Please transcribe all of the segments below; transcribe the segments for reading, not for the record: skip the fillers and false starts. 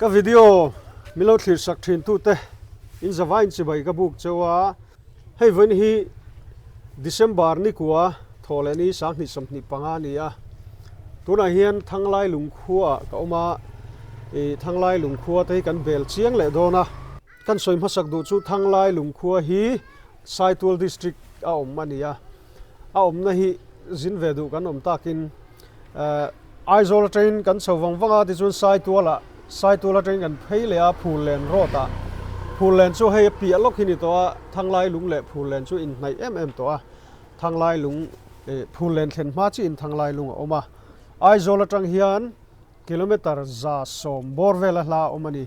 Ka video min lo thlir sak thin tute in zavai in chibai ka buk cheu a, hei vawiin hi December ni kua thaw leh ni sanghnih 25 a ni a, tunah hian Thanglai lungkhua ah ka awm a, ih Thanglai lungkhua te hi kan bel chiang leh dawn a. Kan sawi hmasak duh chu Thanglai lungkhua hi Saitual District a awm a ni a, a awmna hi zin ve duh kan awm takin Aizawl atangin kan chho vang vang a, tichuan Saitualah, Saitual atangin kan phei leh a, Phullen road ah. Phullen chu hei a piah lawk hi ni tawh a, Thanglai lung leh Phullen chu inhnaih em em tawh a, Thanglai lung eh Phullen thlen hma chiin Thanglai lung a awm a. Aizawl atang hian kilometre 110 bawr vela hla a awm a ni.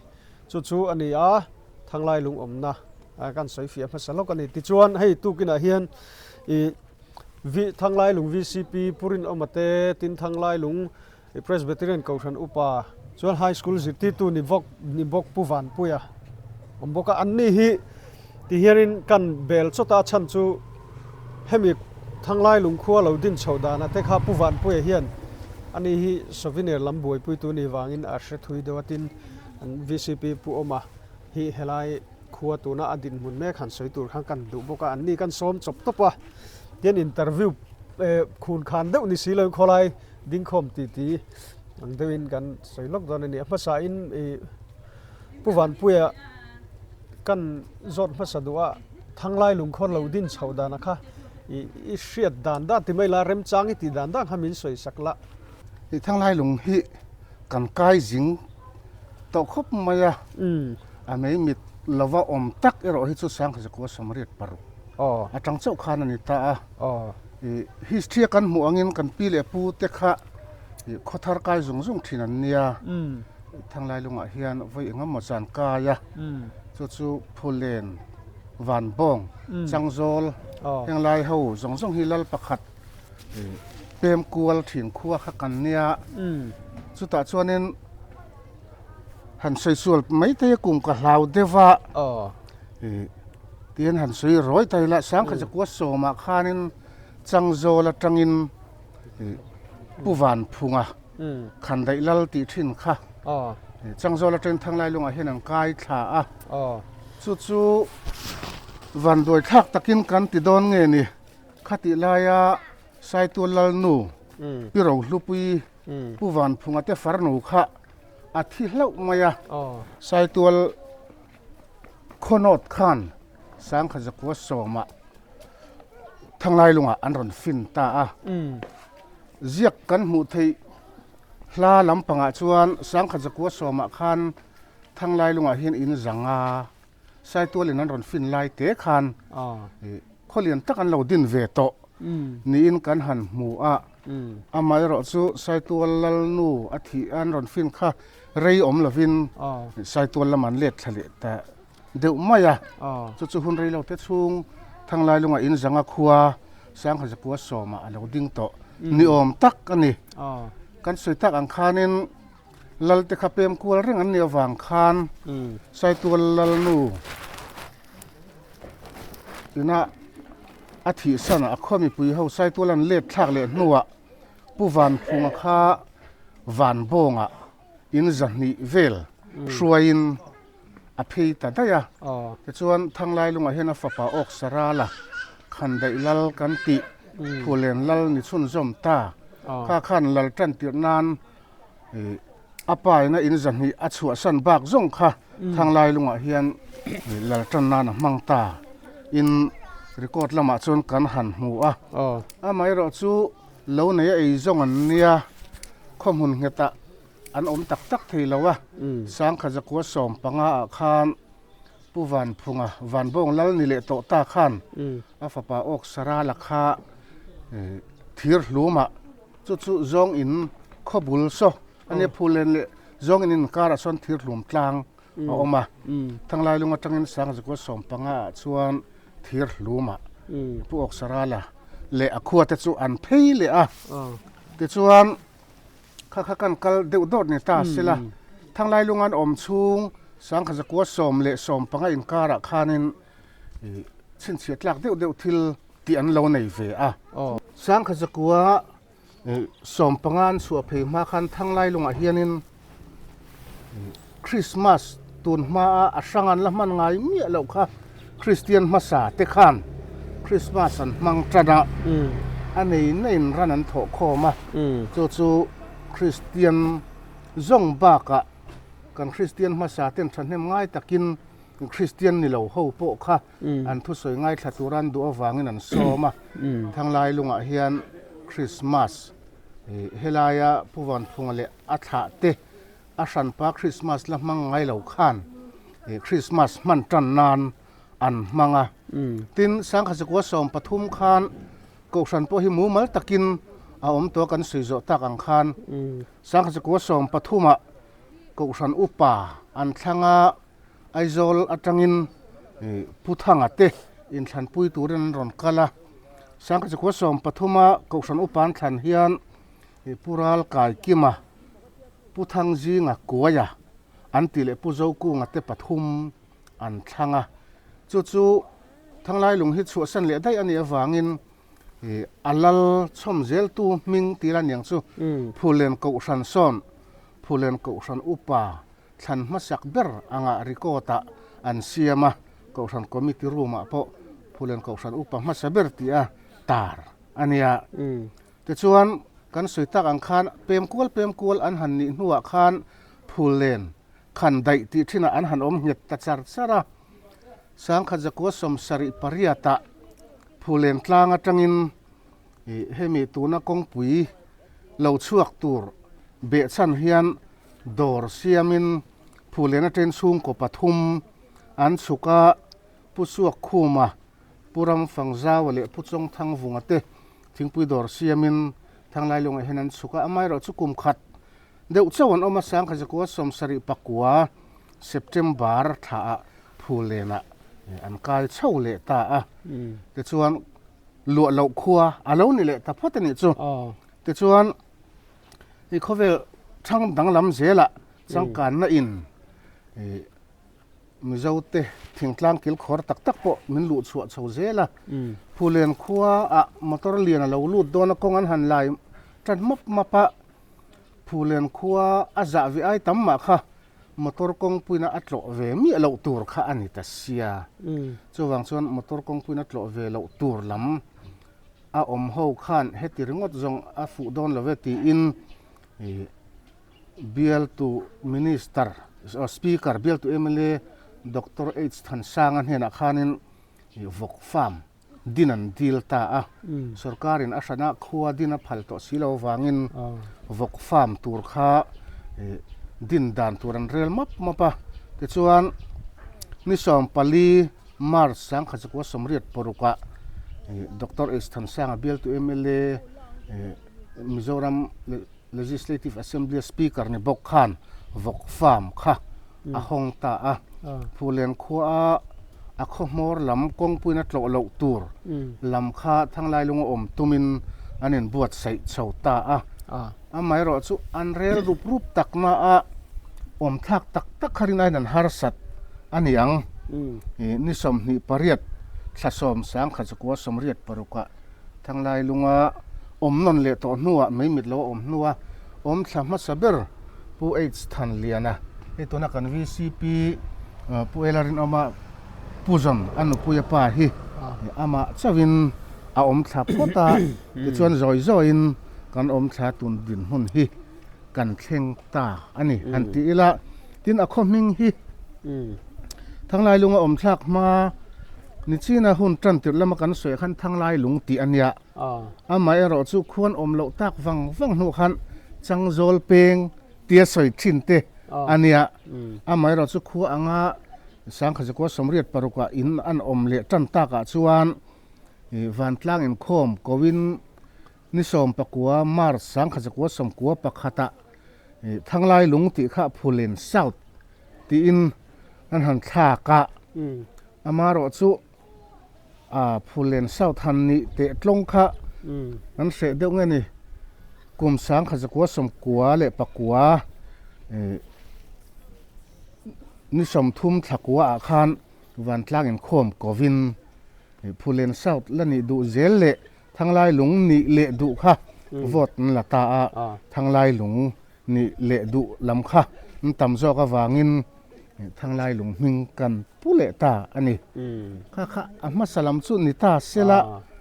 Chu chu a ni a, Thanglai lung awmna kan sawi fiah hmasa lawk a ni. Tichuan hei tukinah hian ih. Vi Thanglailung VCP Pu Rinawma te, Tin Thanglailung Presbyterian Kohhran Upa chuan High School zirtirtu ni bawk ni bawk Pu Vanpuia awm bawk a. Anni hi ti hianin kan bel chawt a, a chhan chu hemi Thanglailung khua lo din chhoh danah te kha Pu Vanpuia hian ani hi souvenir lam buaipuitu ni vangin a hre thui deuh a, tin an VCP Pu Awma hi helai Khua tuna a dinhmun mek han sawi tur khan kan duh bawk a, anni kan sawm chawp tawp a, tian interview khun khan deuh ni si loin khawlai dingkhawm ti ti ang deuhin kan sawi lawk dawn a ni. A hmasain ih Pu Vanpuia kan zawt hmasa duh a, Thanglai lungkhawn lo din chhoh dana kha ih i hriat dan dan ti mai la, remchang i tih dan dan kha min sawi sak la. Ih Thanglai lung hi kan kai zing tawh khawp mai a. A mei mit lova awm tak erawh hi chu Sangkhazakua 86 atang chauh khan a ni ta a. History a kan hmuh angin kan pi leh pu te kha khawthar kai zung zung thin an nia. Thanglai lungah hian vawi engemaw zan kai a, chu chu Phulen, Vanbawng, Changzawl heng lai ho zawng zawng hi lal pakhat pem kual thin khua kha kan nia. Chutah chuanin Han sawi sual mai thei a kum ka hlau deuh a tihian han sawi rawi ta ila Sangkhatzakua sawmah khanin Changzawl atangin Pu Vanphunga Khandaih Lal tih thin kha Changzawl atangin Thanglai lungah hian an kai thla a chu chu vanduai thlak takin kan ti dawn nge ni khatih laia Saitual Lalnu Pi Rohlupui Pu Vanphunga te farnu kha a thi hlauh mai a. Saitual khawnawt khan Sangkhazakua sawmah Thanglailungah an rawn fin ta a. Ziak kan hmuh theih hla lampangah chuan Sangkhazakua sawmah khan Thanglailungah hian in zang a. Saitualin an rawn fin lai te khan khawlian tak an lo din ve tawh niin kan han hmu a. Amaherawh chu Saitual Lalnu a thih an rawn fin kha rei awm lovin Saitual lam an let thla leh ta deuh mai a. Chu chu hun rei lo te chhung Thanglailunga in zanga khua Sangkhazakua sawmah a lo ding tawh ni awm tak a ni. Kan sawi tak ang khanin Lalte kha pem kual reng an nih avang khan Saitual Lalnu ina a thihsan a khaw mipui ho Saitual an let thlak leh hnuah Pu Vanphunga kha Vanbawngah in 200 vel hruaiin a phei ta daih a. Tichuan Thanglailungah hian a fapa Awksarala Khandaih Lal kan tih Phulen Lal ni chhunzawm ta kha khan lal tan tirh nan A pa ina in 200 a chhuahsan bak zawng kha Thanglai lungah hian lal tan nan a hmang ta in record lamah chuan kan han hmu a. Amaherawh chu lo nei a ei zawng an nia, khaw hmun nghetah an awm tak tak thei lo a, Sangkhazakua 15 ah khan Pu Vanphunga Vanbawng lal ni leh tawh ta khan a fapa Awksarala kha thir hlumah Chu chu zawng in khaw bul saw a nia Phulen leh zawng in inkarah sawn thir hlum tlang a awm a. Thanglai lung atangin Sangzakua 15 ah chuan thir hlumah Pu Awksarala leh a khua te chu an phei leh a. Tichuan kha kha kan kal deuh dawt ni ta sela Thanglai lung an awm chhung Sangkhazakua 10 leh 15 inkarah khanin chhinchhiah tlak deuh deuh thil tih an lo nei ve a. Sangkhazakua 15 an chhuah phei hma khan Thanglai lungah hianin Krismas tun hmaa a hrang an la hman ngai miah loh kha Kristian hmasa te khan Krismas an hmang tan a, a nei naiin ran an thawh khawm a, chu chu Kristian zawng bakah kan Kristian hmasa ten thahnem ngai takin Kristian ni lo ho pawh kha an thusawi ngaithla tura an duh avangin an sawm a. Thanglai lungah hian Krismas helaia Pu Vanphunga leh a thlah te a hranpa Krismas la hmang ngai lo khan Krismas hman tan nan an hmang a. Tin, Sangkhazikua 13 khan Kohhran pawh hi mumal takin a awm tawh a kan sawi zawh tak ang khan Sangkhazikua 13 ah Kohhran upa an thlang a, Aizawl atangin Pu Thanga te inthlanpui turin an rawn kal a. Sangkhazikua 13 a Kohhran upa an thlan hian Pu Ral Kaikima, Pu Thangzinga Kuaia an tih leh Pu Zokunga te pathum an thlang a. Chu chu Thanglailung hi chhuahsan leh daih a nih avangin a lal chhawm zeltu hming tih la niang chu Phulen Kohhran sawn Phulen Kohhran Upa thlan hmasak ber anga record ah an siam a, Kohhran Committee room ah pawh Phulen Kohhran Upa hmasa ber tih a tar a nia. Tichuan, kan sawi tak ang khan pem kual pem kual an han nih hnuah khan Phullen khan daih tih thinah an han awm nghet ta char char a. Sangkhat zakua 78 ah Phullen tlang atangin ih hemi tuna kawngpui lo chhuak tur behchhan hian dawr siamin Phullen atangin chhungkaw pathum an chhuk a, Pu Suakkhuma, Pu Ramfangzaua leh Pu Chawngthangvunga te thingpui dawr siamin Thanglailungah hian an chhuk a, amaherawh chu kum khat deuh chauh an awm a, Sangkhazakua 79 September thlaah Phulenah an kai chho leh ta a, tichuan luah loh khua a lo ni leh ta phawt a nih chu. Tichuan i khawvel thang danglam zelah changkanna in Mizote thingtlang kilkhawr tak tak pawh min luh chhuah chho zel a, Phulen khuaah motor lian a lo lut dawn a, kawng an han lai tan map map a, Phulen khua a zah ve ai tam mah kha motor kawngpuina a tlawh ve miah loh tur kha a ni ta sia. Chuvang chuan motor kawngpuina tlawh ve loh tur lam a awm ho khan heti ringawt zawng a fuh dawn lo ve tiin Bialtu Minister, Speaker, Bialtu mla Doctor H Thansanga hnenah khanin vawk farm din an dil ta a. Sorkarin a hrana khua din a phal tawh si lo avangin vawk farm tur kha din dan tur an rel map map a. Tichuan ni 14 March 1986 ah Doctor H Thansanga Bialtu mla Mizoram Legislative Assembly-a Speaker ni bawk khan vawk farm kha a hawng ta a. Phulen khuaa a khaw hmawr lam kawngpuina tlawh loh tur lam kha Thanglailunga awm tumin an inbuatsaih chho ta a. Amaherawh chu an rel rup rup takna a awm thlak tak tak kha rinaiin an harsat a ni ang. Ni 28 thla 10 1986-ah Thanglailunga awm nawn leh tawh hnuah mei mit lo a awm hnua awm thla hmasa ber Pu H Thanliana hei tuna kan VCP Pu Ela Rinawma Pu Zawn a nupuia pa hi amah chauhin a awm thla phawt a, tichuan zawi zawiin kan awm thla tun dinhmun hi kan thleng ta a ni han ti ila, tin a khaw hming hi Thanglailunga awm thlak hma nichina hun tan tirh lama kan sawi ah khan Thanglailung tih a nia, amaherawh chu khuan awm loh tak vang vang hnuah khan Changzawl peng tia sawi thin te a nia, amaherawh chu khua anga Sangkhazakua 86 ah in an awm leh tan takah chuan Vantlang inkhawm koin Ni 19 March 1991 ah Thanglai lung tih kha Phulen South tiin an han thlak a, amaherawh chu Phulen South han nih teh tlawng kha an hreh deuh nge ni, kum 1994 ni 30 thla kua ah khan Vantlang inkhawm kovin Phulen South la nih duh zel leh Thanglai lung nih leh duh kha vote an la ta a, Thanglai lung nih leh duh lam kha an tam zawk avangin Thanglai lung hming kan pu leh ta a ni. Kha kha a hmasa lam chu ni ta se la.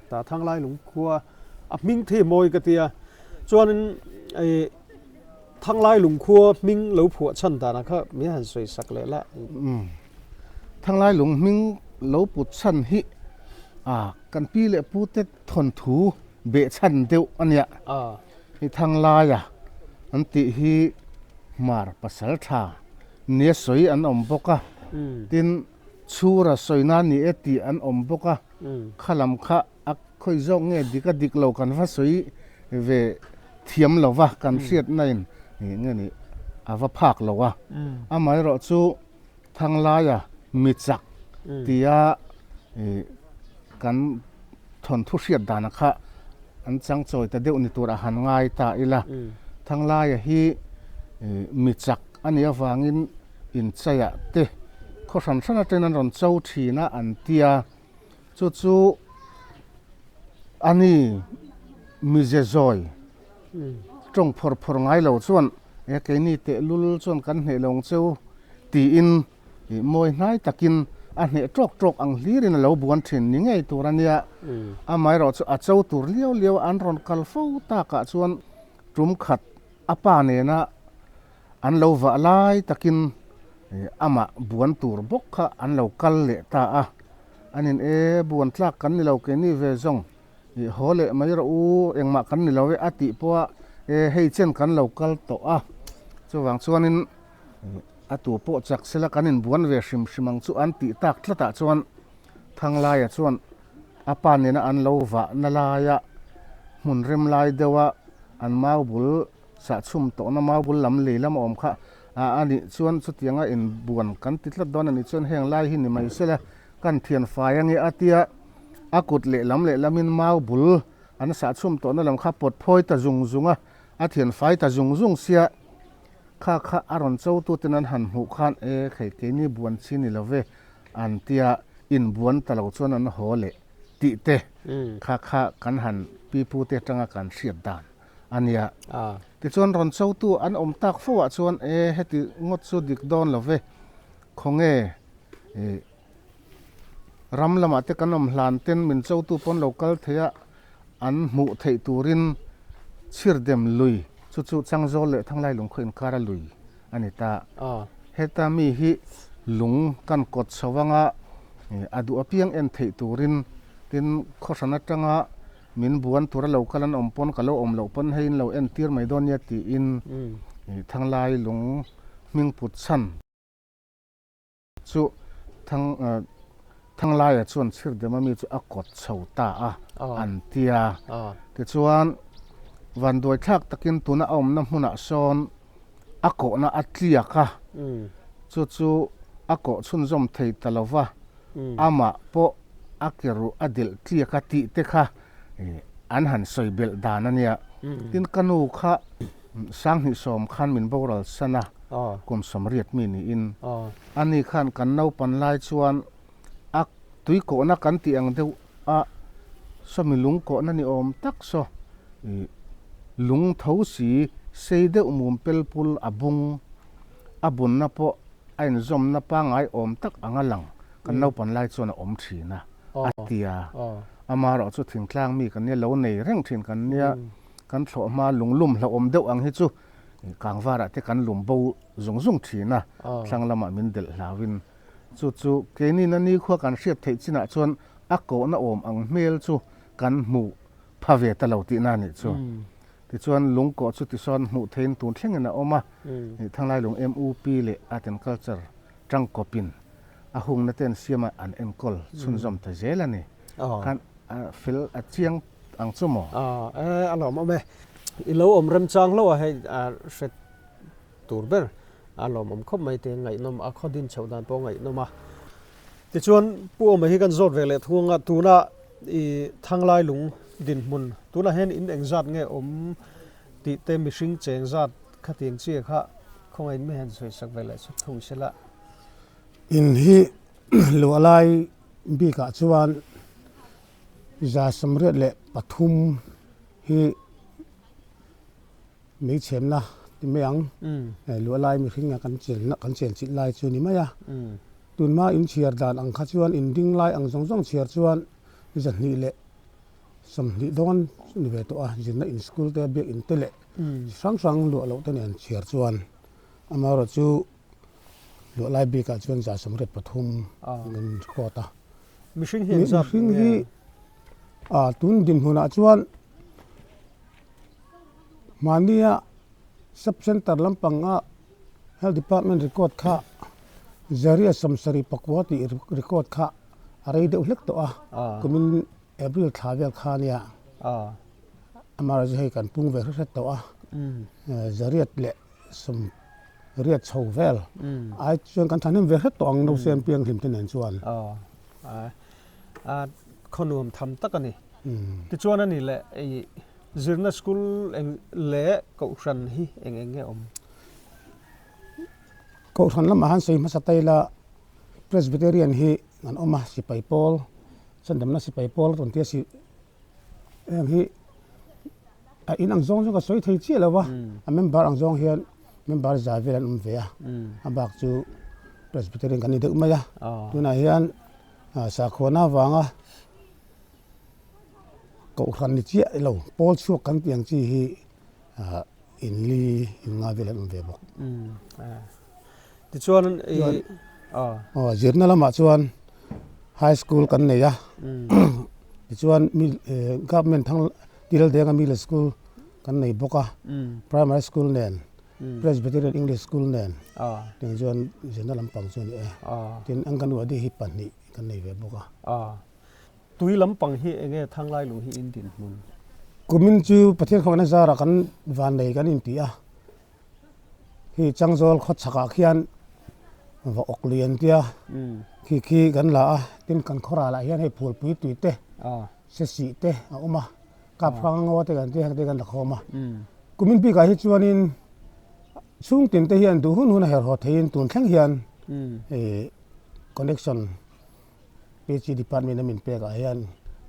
Ta Thanglai lung khua a hming thei mawi ka tia. Chuanin Thanglai lung khua hming lo phuah chhan danah kha min han sawi sak leh la. Thanglai lung hming lo put chhan hi kan pi leh pu te thawnthu beh chhan deuh a nia. Hi Thanglaia an tih hi Hmar pasal tha nia sawi an awm bawk a, tin Chhura sawina ni e tih an awm bawk a, kha lam kha a khawi zawk nge dik a dik lo kan va sawi ve thiam lo va, kan hriatna in nge ni a va phak lo a. Amaherawh chu Thanglaia mi chak tia kan thawnthu hriat dana kha an chang chawi ta deuh ni tur a han ngai ta ila. Thanglaia hi mi chak a nih avangin inchaiah te khaw hran hran atangin an rawn cho thin a an tia. Chu chu a ni mize zawi tawng phawr phawr ngai lo chuan e keini tehlul chuan kan hneh lo ang cheu tiin mawi hnai takin a hneh tawk tawk ang hlirin a lo buan thin ni ngei tur a nia. Amaherawh chu a cho tur liau liau an rawn kal fo takah chuan tum khat a pa nena An lo vah lai takin amah buan tur bawk kha an lo kal leh ta a, an in e buan tlak kan ni lo keini ve zawng i haw leh mai rawh u engmah kan ni lo e a tih pawha e hei chen kan lo kal tawh a, chuvang chuanin a tu pawh chak sela kan in buan ve hrim hrim ang chu an tih tak tlatah chuan Thanglaia chuan a pa nena an lo vah na laia hmun rem lai deuha an mau bul Sahchhum tawhna mau bul lam lei lam a awm kha a nih chuan chutianga inbuan kan ti tlat dawn a nih chuan heng lai hi ni mai sela kan thian fai ange a tia a kut lehlam lehlamin mau bul an sahchhum tawhna lam kha pawt phawi ta zung zung a, a thian fai ta zung zung sia kha kha a rawn cho tuten an han hmuh khan e khei keini buan chi ni lo ve an tia inbuan ta lo chuan an haw leh tih te kha kha kan han pipu te atanga kan hriat dan. a nia. Tichuan rawn chotu an awm tak fo ah chuan e heti ngawt chu dik dawn lo ve, khawnge ih ram lamah te kan awm hlan ten min chotu pawn lo kal thei a, an hmuh theih turin chhirdem lui chu chu Changzawl leh Thanglai lungkhaw inkara lui a ni ta. Heta mi hi lung kan kawt chho anga a duh apiang en theih turin tin khawhran atanga Min buan tura lo kal an awm pawn ka lo awm loh pawn hei in lo en tir mai dawn nia tiin Thanglai lung hming put chhan chu Thang Thanglaia chuan chhirdem ami chu a kawt chho ta a an tia. Tichuan vanduai thlak takin tuna a awmna hmunah sawn a kawhna a tliak a, chu chu a kawh chhunzawm thei ta lo va, amah pawh a ke ruh a delh tliak a tih te kha an han sawi belh dan a nia. Tin, ka nu kha Sanghnih sawm khan min boral san a, kum sawmriat mi niin. Ani khan kan naupan lai chuan a tui kawhna kan tih ang deuh a, sawmi lung kawhna ni awm tak saw ih lung tho si sei deuh mum pel pul a bung a bunna pawh a inzawmna pangngai awm tak anga lang kan naupan lai chuan a awm thin a a ti a. Amaherawh chu thingtlang mi kan nia lo nei reng thin kan nia kan thlawh hma lung lum hlauhawm deuh ang hi chu kangvarah te kan lum bo zung zung thin a, thlang lamah min delh hlauhin Chu chu keini na nikhua kan hriat theih chinah chuan a kohna awm ang hmel chu kan hmuh pha ve ta lo tihna a nih chu. Tichuan lungkawh chu tisawn hmuh theihin tun thlengin a awm a, Thanglai lung MUP leh Art and Culture tangkawpin a hungna te an siam a, an enkawl chhunzawm ta zel a ni. Khan a fel a chiang ang chu maw? A lawmawm e. I lo awm remchang hlauh a hei hre tur ber a lawmawm khawp mai te ngaihnawm a khaw din chhoh dan pawh ngaihnawm a. Tichuan Pu Awma hi kan zawt ve leh thung anga tuna i Thanglai lung dinhmun tunah hian in engzat nge awm tih te mihring cheng zat khatiang chi kha khawngaih in mi han sawi sak ve leh thung sela. In hi luah lai bikah chuan 133 hi. Meichhemna ti mai ang. Luah lai mihringa kan chenna kan chenchilh lai chu ni mai a. Tunhma inchhiar dan ang kha chuan inding lai ang zawng zawng chhiar chuan 220 dawn chu ni ve tawh a, zirna in school te biak in te leh chi hrang hrang luah loh te nen chhiar chuan amaherawh chu luah lai bikah chuan 183 kan record a. Mihring hi engzat Mihring hi tun dinhmunah chuan mahnia sub centre lampanga health department record kha 174 tih record kha a rei deuh hlek tawh a, kumin April thla vel kha nia amaherawhchu hei kan pung ve hret hret tawh a, 180 chho vel ai chuan kan thahnem ve hret tawh ang Nausen Pianghlim te nen chuan. Khaw nuam tham tak a ni. Tichuan a ni leh zirna school eng leh kohhran hi eng eng nge awm? Kohhran lamah han sawi hmasa ta ila Presbyterian hi an awm a, sipai pawl, chandamna sipai pawl rawn tia si heng hi a in ang zawng zawng ka sawi thei chiah lo va, a member ang zawng hian member za vel an awm ve a, a bak chu Presbyterian kan ni deuh mai a, tunah hian sakhuana avanga kohhran ni chiah lo pawl chhuak kan tih ang chi hi in li in nga vel an awm ve bawk. Tichuan i aw zirna lamah chuan high school kan nei a tichuan mi government thang Tildenga middle school kan nei bawk a primary school nen Presbyterian English school nen tiang chuan zirna lampang chu a ni e tin Anganwadi hi pahnih kan nei ve bawk a. Tui lampang hi eng nge Thanglailung hi in dinhmun? Kumin chu Pathian khawngna zarah kan vannei kan inti a. Khi Changzawl khaw chhakah khian va awk lui an tia, khi khi kan la a, tin kan khaw ralah hian hei phulpui tui te, se sih te a awm a, kap hrang ngaw te kan tia heng te kan la khawm a. Kumin bikah hi chuanin chhungtin te hian duh hun hun a herhhaw theiin tun thleng hian connection PHE department a min pek ah hian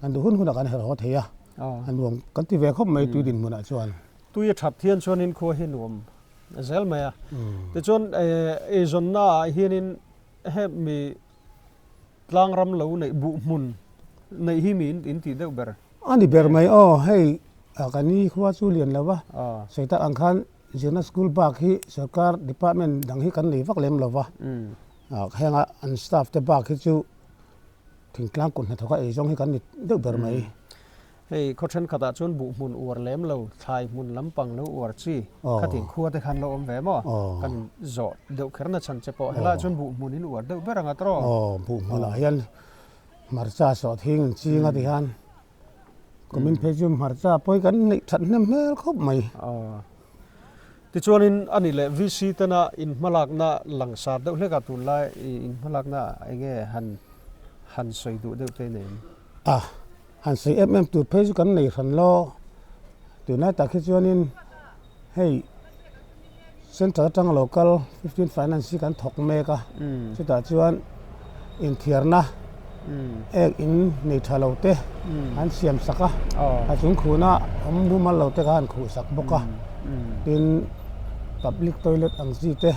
kan duh hun hunah kan herh haw thei a, a nuam kan ti ve khawp mai tui dinhmunah chuan. Tui a that hian chuanin khua hi nuam zel mai a, tichuan eizawnna ah hianin hemi tlangram lo neih buh hmun neih hi mi in tih deuh ber. A ni ber mai aw, hei ka ni khua chu lian lo va, sawi tak ang khan zirna school bak hi sorkar department dang hi kan nei vak lem lo va. Henga an staff te bak hi chu thingtlang kut hnathawka ei zawng hi kan ni deuh ber mai. Hei khaw thenkhatah chuan buh hmun uar lem lo, thlai hmun lampang lo uar chi khatin khua te khan lo awm ve maw? Kan zawh deuh kher na chhan che pawh helaiah chuan buh hmun in uar deuh ber ang a tawh. Aw, buh hmunah hian hmarcha sawhthing in ching a ti hian Kumin phei chu hmarcha pawi kan neih that hnem hmel khawp mai. Tichuanin a ni leh VC tena inhmalakna langsar deuh hlek a tunlai inhmalakna enge han han sawi duh deuh te nei em? A, han sawi em em tur phei chu kan nei hran lo. Tunlai tak hi chuanin hei Central atanga lo kal 15 Finance hi kan thawk mek a, chutah chuan inthiarna ek in nei tha lo te an siam sak a, a chung khuhna awm mumal lo te kha an khuh sak bawk a, tin public toilet ang chi te,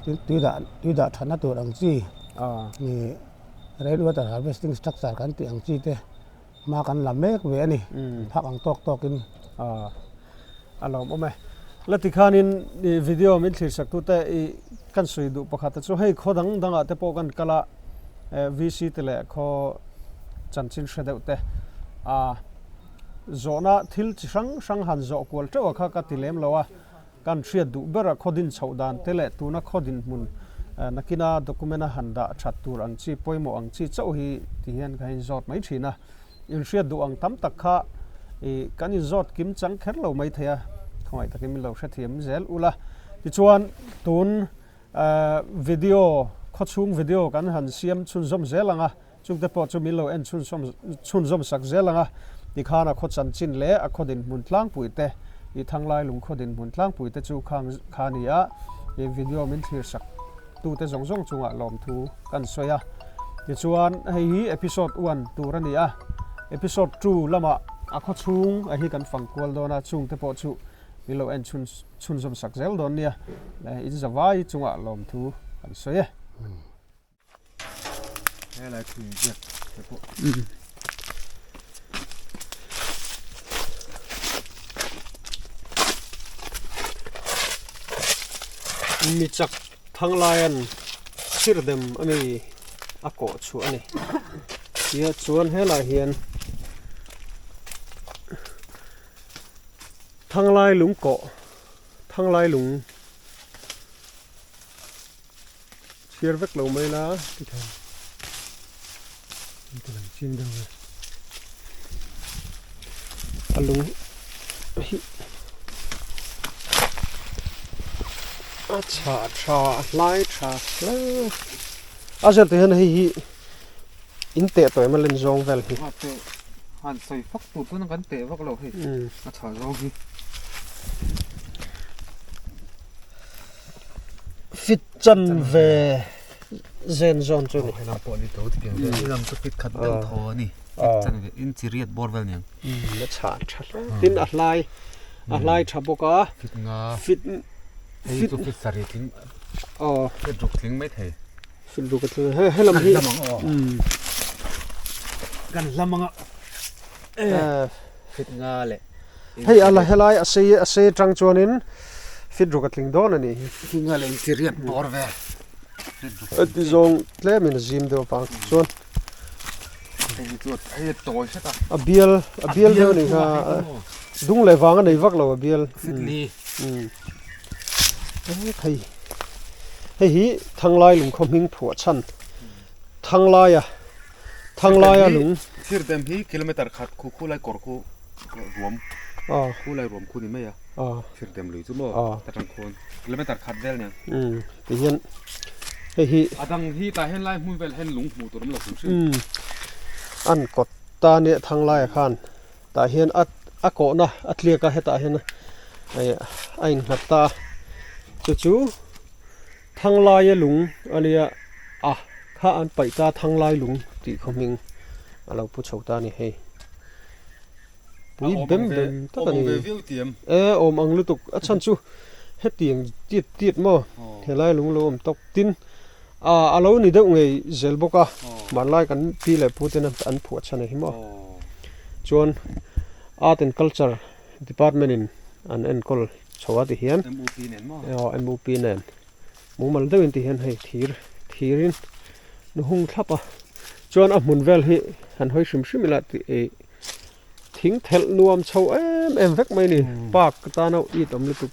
tin tui dah tui dah thatna tur ang chi, rain water harvesting structure kan tih ang chi te. Hma kan la mek ve a ni, phak ang tawk tawkin. A lawmawm e. La tikhanin i video min thlir sak tute i kan sawi duh pakhat te chu hei khaw dang dangah te pawh kan kal a, VC te leh khaw chanchin hre deuh te a zawhna thil chi hrang hrang han zawh kual teuh a kha ka ti lem lo a. Kan hriat duh ber a khaw din chhoh dan te leh tuna khaw dinhmun nakina document a han dah that tur ang chi pawimawh ang chi chauh hi ti hian ka inzawt mai thin a. Inhriat duh ang tam tak kha i kan inzawt kim chang kher lo mai thei a, khawngaih takin min lo hrethiam zel ula. Tichuan tun video khawchhung video kan han siam chhunzawm zel ang a. Chungte pawh chu min lo en chhunzawm sak zel ang a, tikhan a khaw chanchin leh a khaw dinhmun tlangpui te, i Thanglai lungkhaw dinhmun tlangpui te chu khang kha a ni a, i video min thlir sak tute zawng zawng chungah lawmthu kan sawi a. Tichuan hei hi episode one tur a ni a, episode two lamah a khaw chhung a hi kan fang kual dawn a, chungte pawh chu. Min lo en chhun chhunzawm sak zel dawn nia. In zavai chungah lawmthu kan sawi e. Helai thu inziak te pawh. Mi chak Thanglaia'n Sirdem a mi a kawh chhuah a ni. Tia chuan helaiah hian Thanglai lung kawh Thanglai lung Chhiar vek lo mai la ti thei an ti lang chin deuh ve. A lung hi a chhah tha a hlai tha hle a zir tih hian hei hi in teh tawh em a len zawng vel hi. Han sawi fak tur chuan kan teh vak lo hei a chhah zawng hi. Fit chan ve zen zawn chu ni. Helam pawh ni tho tiang vel. Helam chu fit khat deuh tho a ni. Fit chan ve in chi riat bawr vel niang. A chhah tha hle. Tin a hlai a hlai tha bawk a. Fit nga. Fit hei chu fit sarih tling. Aw. Fit ruk tling mai thei. Fit ruk a tling. He helam hi. Kan hlam ang aw. Kan hlam anga. Fit nga leh. Hei a la helai a sei a sei atang chuanin fit ruk a tling dawn a nih hi. Fit nga leh inti riat bawr vel. Heti zawng tlemin a zim deuh avang chuan. Hei a tawi hret a. A bial a bial deuh a nih kha. Dung leh vang a nei vak lo a bial. Fit li. Hei hei hi Thanglai lungkhaw hming phuah chhan Thanglaia Thanglaia lung. Thirdem hi kilometer khat khu khu lai kawr khu ruam khu lai ruam khu ni mai a. Thirdem lui chu maw ta tang khawn kilometer khat vel nia. Ti hian hei hi. A dang hi tah hian lai hmun vel hian lung hmuh tur awm lo hrim hrim. An kawt ta nia Thanglaia khan tah hian a a kawhna a tliak a hetah hian a innghat ta a chu chu. Thanglaia lung a nia a kha an paih ta Thanglai lung tih khaw hming a lo pu chho ta a ni hei. Pui bem bem tak a ni. E awm ang lutuk a chhan chu hetiang tiat tiat maw helai lung lo awm tawk tin a a lo ni deuh ngei zel bawk a hmanlai kan pi leh pu ten an phuah chhan a hi maw chuan art and culture department in an enkawl chho a ti hian MUP nen maw? Aw MUP nen mumal deuhin ti hian hei thir thirin nu hung thlap a chuan a hmun vel hi han hawi hrim hrim ila tih ih thing thelh nuam chho em em vek mai a ni park tana it awm lutuk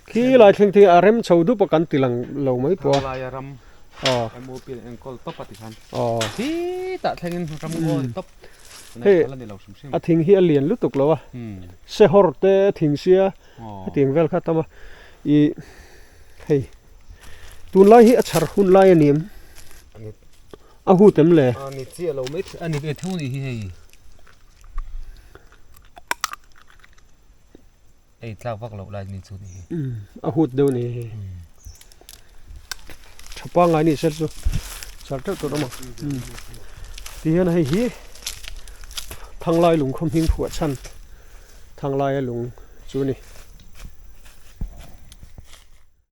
khi lai thleng te hi a rem chho dup a kan ti lang lo mai pawh a Thalai ram aw MUP an enkawl tawp a ti khan aw khitah thlengin ram ngawi tawp. Hei a thing hi a lian lutuk lo a, sehawr te thing sia hetiang vel kha a tam a, ih hei tunlai hi a chhar hun lai a ni em? A hut em le? A ni chiah lo mai a ni ve tho a nih hi hei. Ei tlak vak loh lai ni chu ni hi. A hut deuh ni hi. Tha pangngai ni se chu char teuh tur awm ang. Ti hian hei hi Thanglai lung khaw hming phuah chhan Thanglaia lung chu a ni.